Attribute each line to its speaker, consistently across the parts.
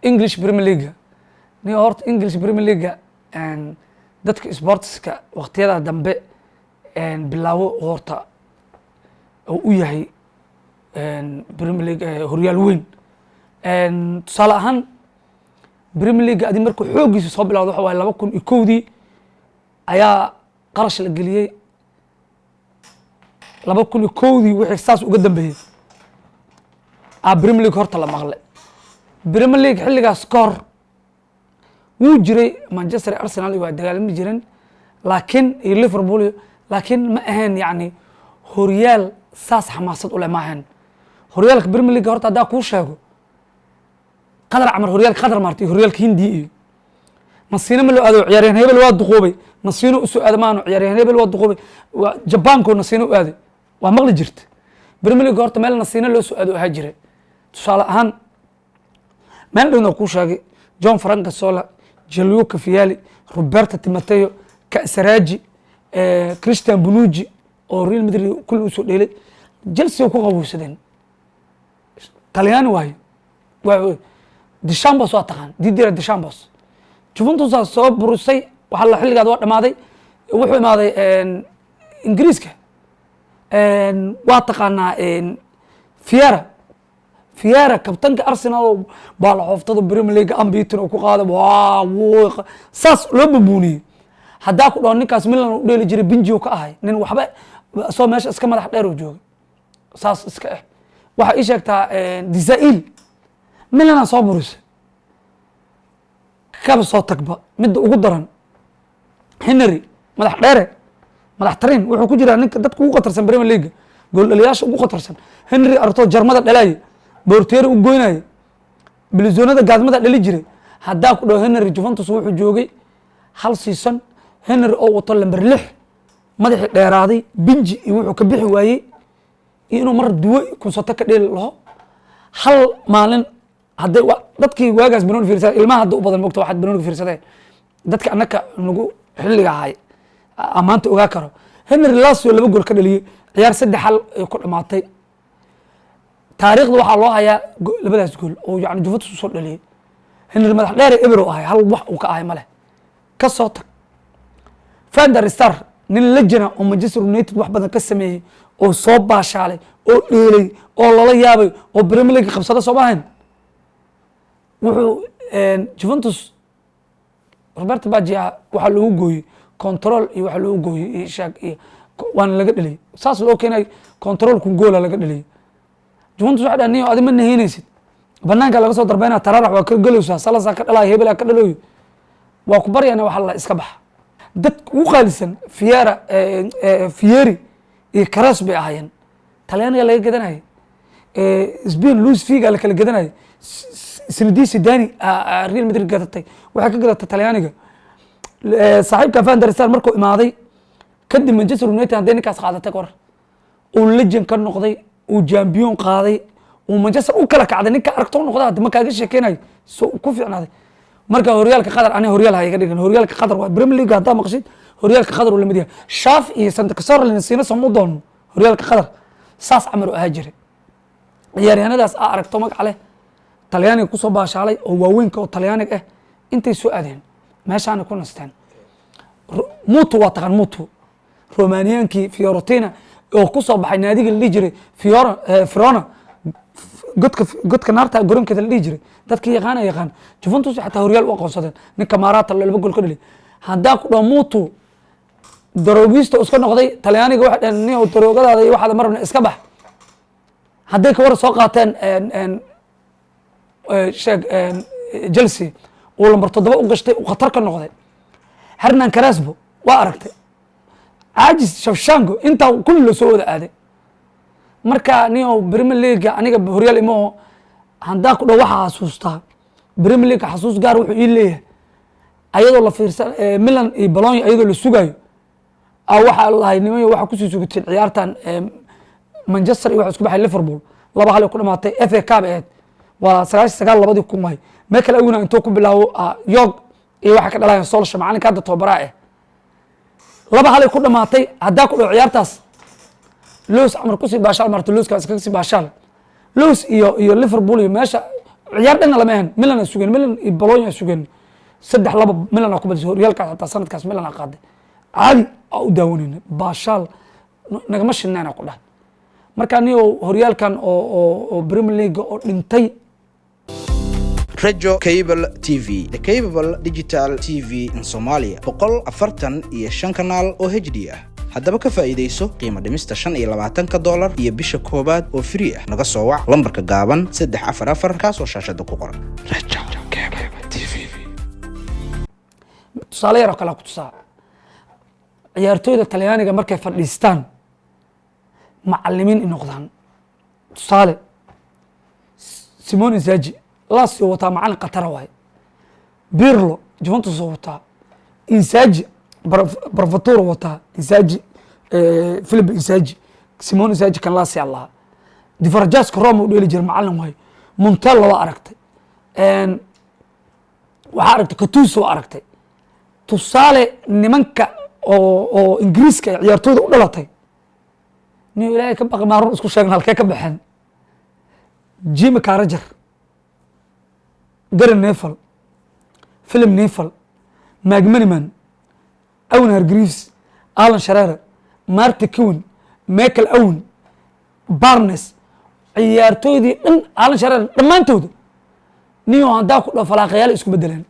Speaker 1: English Premier League ni horta, English Premier League dadka sportska waqtiyada dambe bilaawo horta oo u yahay Premier League horyaal weyn. Tusaale ahaan, Premier League adi markuu xooggiisa soo bilawda waxa waaye 2001-dii ayaa qarash la geliyey. 2001-dii wixii saas uga dambeeyey a Premier League horta la maqlay. Premier League xilligaas ka hor wuu jiray, Manchester, Arsenal iyo waa dagaalami jireen, laakiin iyo Liverpool iyo, laakiin ma ahayn yacni horyaal saas xamaasad u leh ma ahayn. Horyaalka Premier League horta haddaa kuu sheego, Qadar camar, horyaalka Qadar maarta iyo horyaalka Hindiya iyo nasiino ma loo aado. Ciyaaryahan hebel waa duqoobay, nasiino usoo aado maano. Ciyaaryahan hebel waa duqoobay, waa Jabaanko nasiino u aaday, waa maqli jirta. Premier League horta meel nasiino loo soo aado ahaa jiray. Tusaale ahaan, meel dhowna kuu sheegay, John Franco Zola, Gianluca Vialli, Roberto Di Matteo, Casaraghi, Christian Bonucci oo Real Madrid kulli usoo dheelay, Chelsea ku qabowsadeen. Talyaani waayo, waa Deschamps, waa taqaan Didier Deschamps. Juventusaa soo burisay. Waxaa la xilligaad waa dhamaaday, wuxuu imaaday Ingiriiska. Waa taqaanaa Vieira. Vieira kabtanka Arsenal oo baalaxooftada Premier League unbeaten oo ku qaada, waa wuu saas loo bubuuniyey. Haddaa ku dhaho ninkaas Milan u dheeli jiray, bench ka ahay, nin waxba soo meesha iska madax dheer oo joogay saas iska ah. Waxaa ii sheegtaa Desailly, Milana soo burisay, kaba soo tagba. Midda ugu daran, Henry madax dheere, madax tarin, wuxuu ku jiraa ninka dadka ugu khatarsan Premier League, gooldhaliyaasha ugu khatarsan. Henry arto jarmada dhalaye, boorteeri u goynaye, bilizoonada gaadmada dhali jiray. Haddaa ku dhaho Henry Juventus wuxuu joogay hal season. Henry oo wato lamber 6, madaxii dheeraaday, bench iyo wuxuu ka bixi waayey iyo inuu mar duwo kunsato ka dheeli laho hal maalin. Hadday dadkii waagaas banooni fiirsada, ilmaha hadda u badan mogta waxaad banooniga fiirsadeen, dadka annaka nagu xilliga ahay amaanta ogaa karo. Henry Lazio laba gool ka dhaliyey, ciyaar 3-1 ay ku dhamaatay. Taariikhda waxaa loo hayaa labadaas gool oo yani Juventus usoo dhaliyey. Henry madax dheere ebero ahay, hal wax uu ka ahay male. Ka soo tag, Van der Sar, nin legend oo Manchester United wax badan ka sameeyey oo soo baashaalay oo dheelay oo lala yaabay oo Premier League qabsada soo maahayn. Wuxuu Juventus Roberto Baggio waxaa loogu gooyey control iyo waxaa loogu gooyey iyo shaag iyo waana laga dheliyey. Saas loo keenay controlku, goola laga dheliyey. Juventus waxay dhahan, niyo adi ma nahiinaysid, banaanka laga soo darbeynaa, tararax waa ka gelaysaa, salasaa ka dhalaya, hebelaa ka dhalooyo, waa ku baryana, waxa la iska baxa. Dadka ugu qaalisan Vieira, Vieri iyo Crespo bay ahaayeen. Talyaaniga laga gadanayay, Spain Luis Figo la kala gadanayay, Zinedine Zidane Real Madrid gadatay, waxay ka gadatay Talyaaniga. Saaxiibka Van der Sar markuu imaaday kadib Manchester United hadday ninkaas qaadatay kor, uu legend ka noqday, uu champion qaaday, uu Manchester u kala kacday, ninka aragto noqday. Hadda ma kaaga sheekeynayo so ku fiicnaaday. Marka horyaalka Qatar, ani horyaal ha iga dhigan. Horyaalka Qatar waa Premier League. Haddaa maqshid horyaalka Qatar uu lamid yahay. Shaaf iyo Santa Casorlin siina somu doono. Horyaalka Qatar saas camal u ahaa jiray. Ciyaaryahanadaas aa aragto magac leh, Talyaaniga kusoo baashaalay oo waaweynka oo Talyaaniga ah, intay soo aadeen meeshaanay ku nasteen. Mutu waa taqaan, Mutu Romaniyaankii Fiorentina oo ku soo baxay, naadiga la dhihi jiray Fiora, Verona, godka naarta garoonkeeda la dhihi jiray, dadkii yaqaana yaqaan. Juventus xataa horyaal u aqoonsadeen. Ninka Maarata laba gool ka dhaliy. Haddaa ku dhaho Mutu daroogiista iska noqday, Talyaaniga waxay dhaheen, nin daroogadaada iyo waxaada marabna, iska bax. Hadday ka war soo qaateen, sheeg, Chelsea uu lambar 7 u gashtay, uu khatar ka noqday. Hernan Crespo waa aragtay, caajis Shevchenko, intaa kulli loo soo wada aaday. Marka nio Premier League aniga horyaal imaho. Haddaa ku dhaho waxaa xasuustaa Premier League, xasuus gaar wuxuu ii leeyahay ayadoo la fiirsan Milan iyo Bologna, ayadoo la sugayo waxaa lahay, niman waxaa kusii sugateen ciyaartan Manchester iyo waxa isku baxay Liverpool, 2-1 ay ku dhamaatay. FA Cup ahayd, waa 99 2000 waay. Michael Owen intuu ku bilaabo York iyo waxa ka dhalayan Solskjaer, macalinka hadda tababaraha ah, 2-1 ay ku dhamaatay. Haddaa ku dhaho ciyaartaas Loos camar kusii baashaal marta, Looskaas kaga sii baashaal, Loos iyo Liverpool iyo meesha Ciyaar dhanna lama ahan. Milan aa sugeen, Milan iyo Bologna aa sugeen, 3-2 Milan aa ku badisay horyaalkaas. Xataa sanadkaas Milan aa qaaday. Caadi aa u daawanayna, baashaal nagama shinayna ku dhahay. Marka niyo horyaalkan oo Premier League oo dhintay.
Speaker 2: Rajo Cable TV, the cable digital TV in Somalia, 145 kanaal oo HD ah. Haddaba ka faa'iidayso qiimo dhimista $25 iyo bisha koowaad oo free ah. Naga soo wac lambarka gaaban 344, kaasoo shaashada ku qoran.
Speaker 1: Rajo Cable TV. Tusaale yar oo kale ku tusaa: ciyaartooyda Talyaaniga markay fadhiistaan macalimiin i noqdaan. Tusaale, Simone Inzaghi Lazio wataa, macalin khatara waaye. Pirlo Juventus oo wataa, Inzaghi Barfaturo wataa, Inzaghi, Filip Inzaghi, Simone Inzaghi kan Lazio lahaa. Di Francesco Roma u dheeli jiray, macalin waaye. Montella waa aragtay, waxaa aragtay Gattuso waa aragtay. Tusaale, nimanka oo Ingiriiska ee ciyaartooyda u dhalatay, nin Ilaahay ka baqi maa, run isku sheegna, halkee ka baxeen? Jamie Carragher, Gary Neville, Philip Neville, McManaman, Owen Hargreaves, Alan Shearer, Marty Keown, Michael Owen, Barnes, ciyaartooydii dhan, Alan Shearer, dhammaantooda niyo haddaa ku dhaho falaaqayaal isku bedeleen.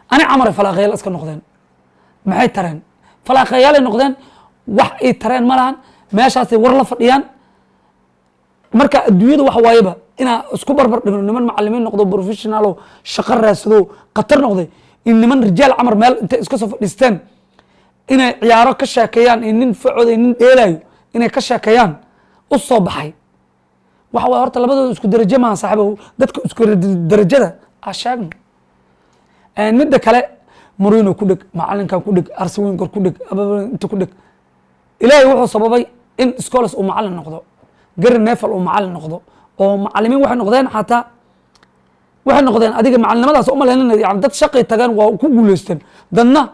Speaker 1: Ani camare falaaqayaal iska noqdeen. Maxay tareen? Falaaqayaalay noqdeen. Wax ay tareen ma lahan. Meeshaasay war la fadhiyaan. Marka adduunyada waxa waayeba inaa isku barbar dhigno niman macalimiin noqdo, professional oo shaqo raadsado, khatar noqday, in niman rijaal camar meel intay iska soo fadhiisteen inay ciyaaro ka sheekeeyaan, iyo nin facooday, nin dheelayo inay ka sheekeeyaan u soo baxay. Waxa waye horta labadooda isku darajo maaha, saaxiibow. Dadka isku darajada aa sheegno. Midda kale, Mourinho ku dheg, macalinkan ku dheg, Arsene Wenger ku dheg, inta ku dheg. Ilaahay wuxuu sababay in Scholes uu macalin noqdo, Gary Neville uu macalin noqdo, oo macalimiin waxay noqdeen. Xataa waxay noqdeen adiga macalinimadaas umalaynana, yani dad shaqay tageen, waa ku guuleysteen. Dadna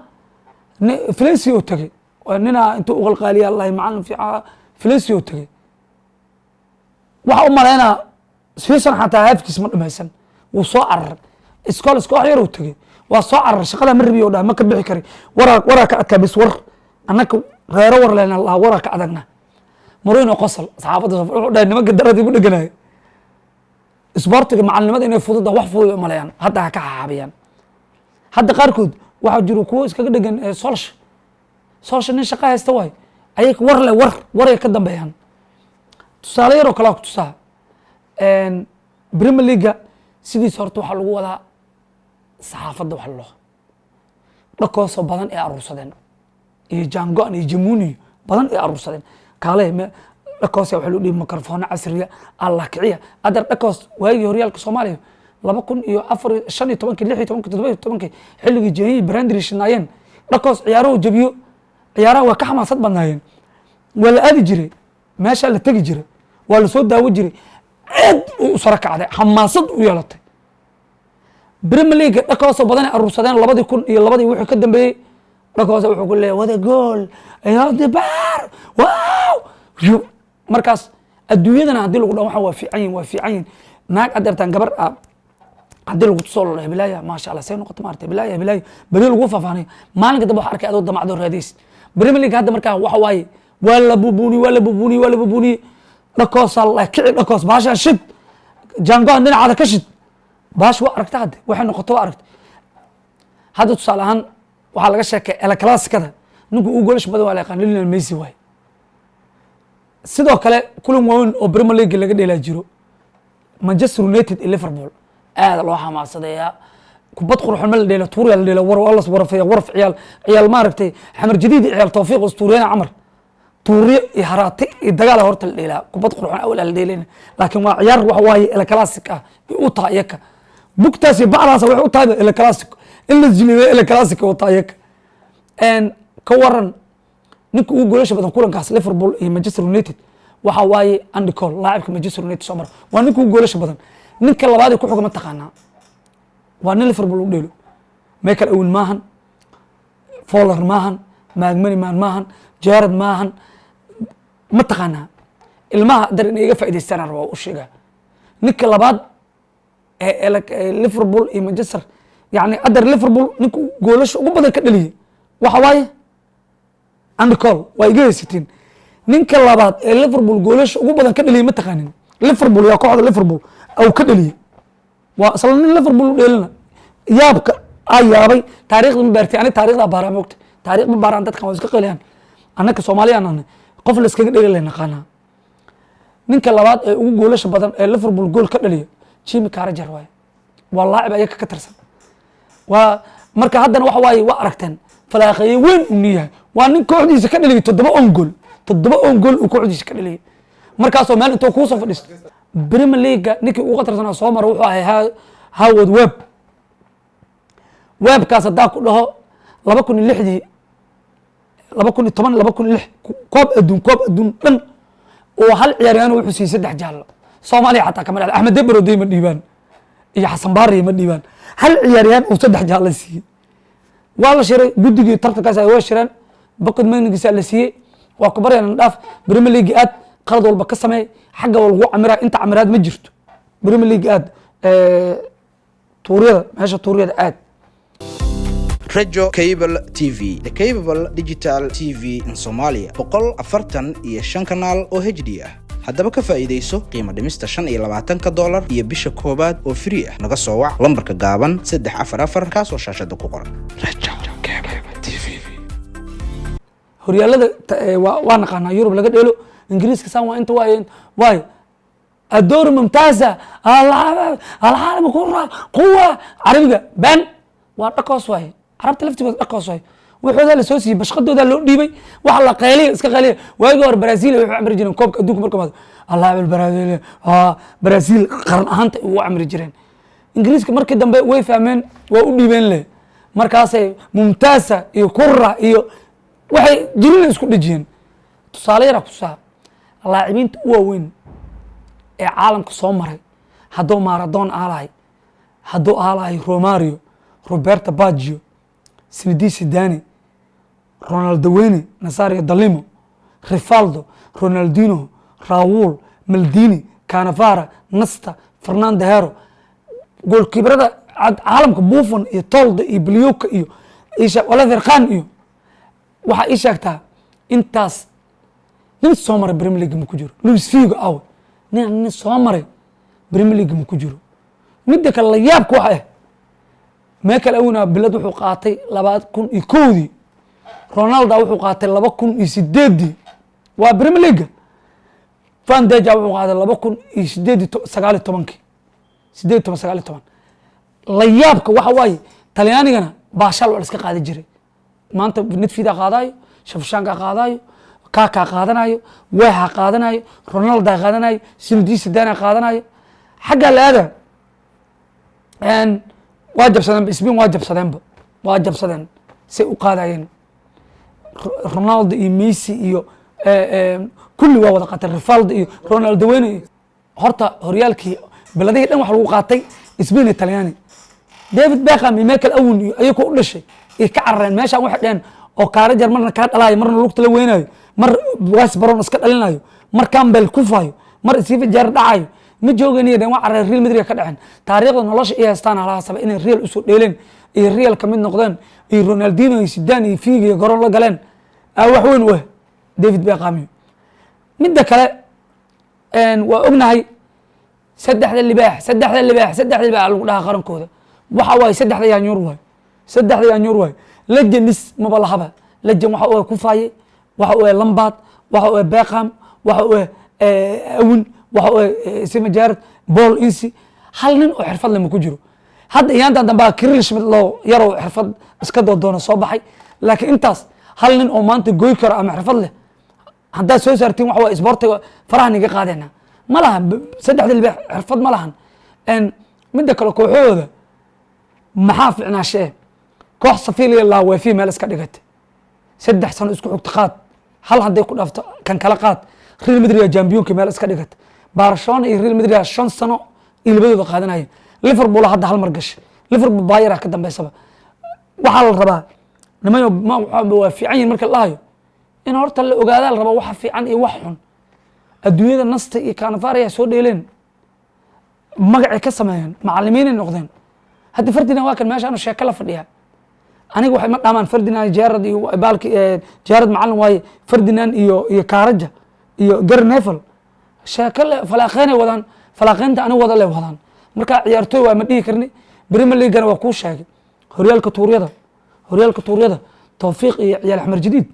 Speaker 1: Valencia oo tagay, ninaa intuu uqalqaaliya allahi macalin fiican Valencia oo tagay. Waxa u malaynaa season xataa haafkiis ma dhamaysan, wuu soo cararay. Scholes koox yar uu tagay, waa soo cararay. Shaqada ma rabiyo dhaha, ma ka bixi kari. Waraa waraa ka adkaa bis war annaka reero war leena lahaa, waraa ka adagna. Mourinho qosol saxaafadda wuxuu dhahay nimanka daradii ku dheganaya isboortiga, macalinimada inay fududa, wax fudud u maleeyaan. Hadda ha ka xaxaabiyaan. Hadda qaarkood waxaa jiro kuwo iskaga dhegan Solskjaer. Solskjaer nin shaqa haysta waay, ayaga war le, war waray ka dambeeyaan. Tusaale yaroo kalaa ku tusaa: Premier League-ga sidiisa horta waxaa lagu wadaa saxaafadda, wax loo dhakoosoo badan ee aruursadeen iyo jangoan iyo jamuniyo badan ee aruursadeen. Kaale dhakoosa waxaa loo dhihi mikrofoono casriya allah kiciya. Adeer, dhakoos waagii horyaalka Soomaaliya 2004, 15-kii, 16-kii, 17-kii, xilligii Jeenyihi brandri shinaayeen, dhakoos ciyaaruhu jabiyo, ciyaaraha waa ka xamaasad badnaayeen. Waa la aadi jiray, meeshaa la tegi jiray, waa la soo daawo jiray. Aad u sara kacday, xamaasad u yeelatay Premier League. Dhakoosoo badan ay aruursadeen 2002-dii wuxuu ka dambeeyey. Dhakoosa wuxuu ku leeyahay wada gool bar wow. Markaas adduunyadana haddii lagu dhaho waxaan waa fiican yihin, waa fiican yihin. Naag adeertaan gabar ah haddii lagu tusoo lolo hebilaaya, maasha Allah, say noqoto maarata, hebilaaya, hebilaaya, beri lagu faahfaahnayo. Maalinka dambe waxa arkay adoo damacdoo raadaysid Premier League. Hadda markaa waxa waaye waa la bubuuniye, waa la bubuuniye, waa la bubuuniye. Dhakoosaa la kici, dhakoos baashaan shid, jangoan dhinacaada ka shid baash. Waa aragta hadde waxay noqoto, waa aragta hadda. Tusaale ahaan, waxaa laga sheekay El Clasico-da ninku ugu goolasha badan waa la yaqaan, Lionel Messi waaye. Sidoo kale kulan waaweyn oo Premier League laga dheelaa jiro, Manchester United iyo Liverpool, aada loo xamaasadeeyaa. Kubad qurxon ma la dheela, tuurya la dheela, war waa las warafeeya, waraf ciyaal ciyaal maaragtay, Xamar Jadiid iyo ciyaal Tawfiiq ustuuriyana camar, tuuryo iyo haraati iyo dagaala horta la dheelaa. Kubad qurxon awal la dheelayna, laakiin waa ciyaar waxa waaye El Clasico ah u tahay iyaka. Bugtaas iyo bacdaas waxay u tahay El Clasico in la jiliyo, El Clasico u tahay iyaka. Ka waran ninka ugu goolasha badan kulankaas Liverpool iyo Manchester United? Waxa waaye Andy Cole, laacibka Manchester United soo mara, waa ninka ugu goolasha badan. Ninka labaad ee ku xiga ma taqaanaa? Waa nin Liverpool u dheelo. Michael Owen maahan, Fowler maahan, McManaman maahan, Gerrard maahan. Ma taqaanaa? Ilmaha dar inay iga faa'idaystaan rabaa u sheegaa. Ninka labaad ee Liverpool iyo Manchester, yani adar Liverpool ninka goolasha ugu badan ka dhaliyay waxa waaye Andy Cole, waa iga haysatiin. Ninka labaad ee Liverpool goolasha ugu badan ka dhaliyay ma taqaanin? Liverpool yaa kooxda Liverpool au ka dhaliyay, waa isla nin Liverpool u dheelina. Yaabka aa yaabay, taariikhda ma baartay? Ani taariikhda baaraa, moogta, taariikh ma baaraan. Dadkan waa iska qeyliyaan. Annaka Soomaaliyaan nahnay, qof la iskaga dheli la naqaanaa. Ninka labaad ee ugu goolasha badan ee Liverpool gool ka dhaliyo Jamie Carragher waaye, waa laacib ayaga ka tirsan. Waa marka haddana waxa waaye, waa aragteen falaaqeeye weyn uu yahay. Waa nin kooxdiisa ka dhaliyay 7 own goal, 7 own goal uu kooxdiisa ka dhaliyay. Markaasoo meel intuu kuusoo fadhiisto Premier League, ninkii ugu khatarsanaa soo mara wuxuu ahay Howard Webb. Webbkaas haddaa ku dhaho 2006dii, 2010, 2006, koob adduun dhan oo hal ciyaaryahan wuxuu siiyey saddex jaallo. Soomaaliya xataa kama dhexda Axmed Debarodey ma dhiibaan iyo Xasan Baariya ma dhiibaan. Hal ciyaaryahan uu saddex jaallo siiyey, waa la shiray guddigii tartankaas ay waa shireen, pocket moneygiisa la siiyey. Waa ku baryaan, dhaaf Premier League, aad qalad walba ka sameey, xagga waa lagu camiraa. Inta camiraad ma jirto Premier League, aad tuuryada, meesha tuuryada aad.
Speaker 2: Rajo Cable TV, the cable digital TV in Somalia, 145 kanaal oo HD ah. Haddaba ka faa'iidayso qiimo dhimista $25 iyo bisha koowaad oo free ah. Naga soo wac lambarka gaaban 344, kaasoo shaashada ku qoran.
Speaker 1: Rajo Cable TV. Horyaalada waa naqaanaa Yurub laga dheelo. Ingiriiska saan waa inta waaye waayo الدوري ممتازة العالم كرة قوة carabiga ben waa dhaqoos waaye. Carabta laftigooda dhaqoos waaye. Waxoodaa lasoo siiyey, bashqadoodaa loo dhiibay. Waxa la qayliya, iska qayliya. Waagii hore Brazil waxay camri jireen koobka adduunka. Marka maado allaacib Brazil, Brazil qaran ahaanta ugu camri jireen. Ingiriiska markii dambe way fahmeen, waa u dhiibeen leh. Markaasay mumtaasa iyo kura iyo waxay jirina isku dhejiyeen. Tusaale yaraa kusaa, laacibinta u waaweyn ee caalamka soo maray, hadduu Maradona aalahay, hadduu aalahay Romario, Roberto Baggio, Zinedine Zidane, Ronaldo weyne, Nazario da Lima, Rivaldo, Ronaldinho, Raul, Maldini, Cannavaro, Nesta, Fernando Hierro, goalkeeperada caalamka, Buffon iyo Toldo iyo Pagliuca iyo Oliver Kahn iyo waxaa ii sheegtaa, intaas nin soo maray Premier League ma ku jiro. Luis Figo awe? Nin soo maray Premier League ma ku jiro. Midda kale, la yaabka waxa ah, Michael Owen bilad wuxuu qaatay 2001dii, Ronaldo wuxuu qaatay 2008dii, waa Premier League. Van Dijk wuxuu qaaday laba kun iyo sideed iyo sagaal iyo tobankii, 18, 19. La yaabka waxa waaye, Talyaanigana baashaal waa la iska qaadi jiray. Maanta Nedved qaadayo, Shevchenko qaadayo, Kaka qaadanayo, Weha qaadanayo, Ronaldo qaadanayo, Zinedine Zidane qaadanayo. Xagga la aada waa jabsadeen Spain, waa jabsadeenba, waa jabsadeen say u qaadayeen. Ronaldo iyo Messi iyo kulli waa wada qaatay, Rivaldo iyo Ronaldo weyne iyo horta horyaalkii beladihii dhan waxa lagu qaatay Spain iyo Talyaani. David Beckham iyo Michael Owen iyo ayagoo u dhashay iyo ka carareen meeshaan. Waxay dheheen oo Carragher marna kaa dhalaayo, marna lugta la weynaayo, mar Wes Brown iska dhalinayo, mar Campbell kufayo, mar Steven Gerrard dhacayo, ma jooganiyo dheen. Waa carareen, Real Madrid ka dhaceen. Taariikhda nolosha iyo haystaan halaha inay Real usoo dheeleen iyo Real kamid noqdeen iyo Ronaldinho iyo Zidane iyo Figo iyo garoon la galeen aa wax weyn u ah David Beckham. Iyo midda kale, waa ognahay saddexda libaax, saddexda libaax, saddexda libaax lagu dhahaa qarankooda. Waxa waaye saddexda yaanyuur waay, saddexda yaanyuur waay. Legends maba lahaba. Legend waxa uu Kufaye, waxa uu Lampard, waxa uu Beckham, waxa uu Owen, waxa uu Steven Gerrard, Paul Ince. Hal nin oo xirfad leh ma ku jiro. Hadda iyaantan dambe Kirill Schmidt loo yaroo xirfad iska doodoona soo baxay, laakiin intaas hal nin oo maanta goy karo ama xirfad leh haddaad soo saartiin, waxa waa isboortiga faraha niga qaadayna ma laha. Saddexda libaax xirfad ma lahan. Midda kale, kooxahooda maxaa ficnaashee? Koox Safiiliya laaweefiya meel iska dhigatay 3 sano isku xigta qaad, hal hadday ku dhaafto kan kala qaad. Real Madrid championka meel iska dhigatay, Barcelona iyo Real Madrid 5 sano iyo labadooda qaadanayeen. Liverpool hadda hal mar gashay, Liverpool Bayern ka dambeysaba. Waxaa la rabaa nimayo waa fiican yihin marka la dhahayo in horta la ogaadaa la rabaa waxa fiican iyo wax xun. Adduunyada Nesta iyo Cannavaro ayaa soo dheeleen. Magacay ka sameeyeen, macalimiinay noqdeen. Hadda Ferdinand waa kan meesha anu sheeko la fadhiyaa. Aniga waxay ma dhaamaan Ferdinand, Gerrard iyo baalki. Gerrard macalin waaye. Ferdinand iyo Carragher iyo Gary Neville sheeko le falaaqeynay wadaan, falaaqeynta aniga wada le wadaan. Marka ciyaartooy waa ma dhihi karni. Premier League-gana waa kuu sheegay, horyaalka tuuryada, horyaalka tuuryada, Tawfiiq iyo ciyaal Axmer Jadiid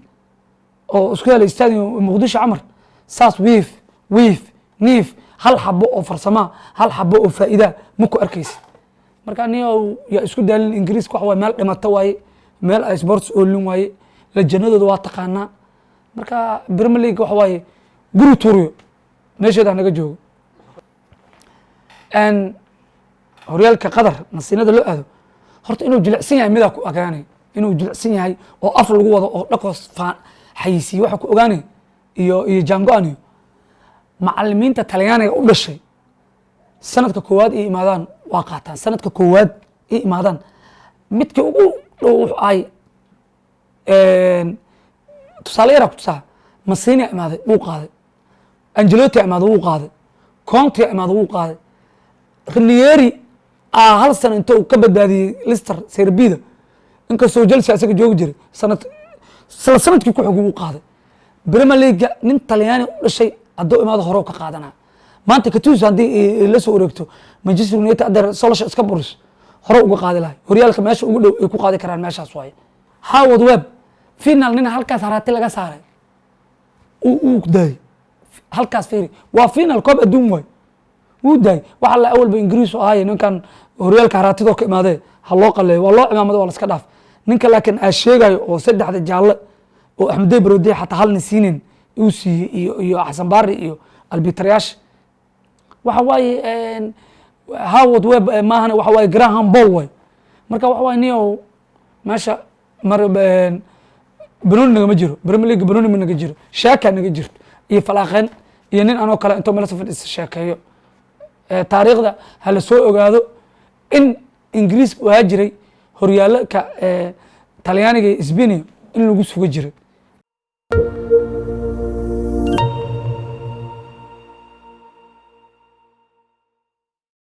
Speaker 1: oo isku helay stadium Muqdisho camar saas wiif wiif niif, hal xabo oo farsamaa, hal xabo oo faa'iida ma ku arkaysid. Marka niyow, yaa isku daalin. Ingiriiska waxa waye meel dhimata waaye, meel ay sports oolin waaye, lajanadooda waa taqaanaa. Marka Premier League waxa waaye guri tuuriyo, meesheeda naga joogo. N horyaalka Qatar nasiinada loo aado, horta inuu jilicsan yahay midaa ku ogaanay, inuu jilicsan yahay oo af lagu wado oo dhaqoos faan xayisiiye waxa ku ogaanay iyo jango-an iyo macalimiinta Talyaaniga u dhashay sanadka koowaad ay imaadaan waa qaataan. Sanadka koowaad ay imaadaan, midka ugu dhow wuxuu ahay, tusaale yaraa ku tusaa, Mancini imaaday, wuu qaaday. Ancelotti imaaday, wuu qaaday. Conte imaaday, wuu qaaday. Ranieri aa hal sano inta uu ka badbaadiyey Leicester Serie B-da, inkastoo Chelsea asaga joogi jiray, sanad isla sanadkii ku xigay wuu qaaday Premier League. Nin Talyaani u dhashay hadduu imaado hore ka qaadanaa. Maanta Gattuso haddii la soo wareegto Manchester United, adeer Solskjaer iska buris, hore uga qaadi lahay. Horyaalka meesha ugu dhow ay ku qaadi karaan meeshaas waaye. Howard Webb final nin halkaas haraati laga saaray uu daayay halkaas. Fiiri, waa final koob adduun waay, wuu daayay. Waxa la awalba Ingiriis u ahaye, ninkan horyaalka haraatidoo ka imaadee ha loo qaleeyo, waa loo cimaamado, waa la iska dhaaf. Ninka laakiin aa sheegayo oo saddexda jaalle oo Axmedey Barode xataa halna siinin uu siiyey iyo Xasan Baari iyo albitrayaasha, waxa waaye Howard Webb maahane, waxa waaye Graham Ball waay. Marka waxa waaye niyow, meesha mar banooni nagama jiro. Premier League banooni ma naga jiro, sheeka naga jirto iyo falaaqeen iyo nin anoo kale intuu meel soo fadhiista sheekeeyo. Taariikhda ha la soo ogaado in Ingiriiska waa jiray horyaalka Talyaaniga iyo Sbania in lagu suga jiray.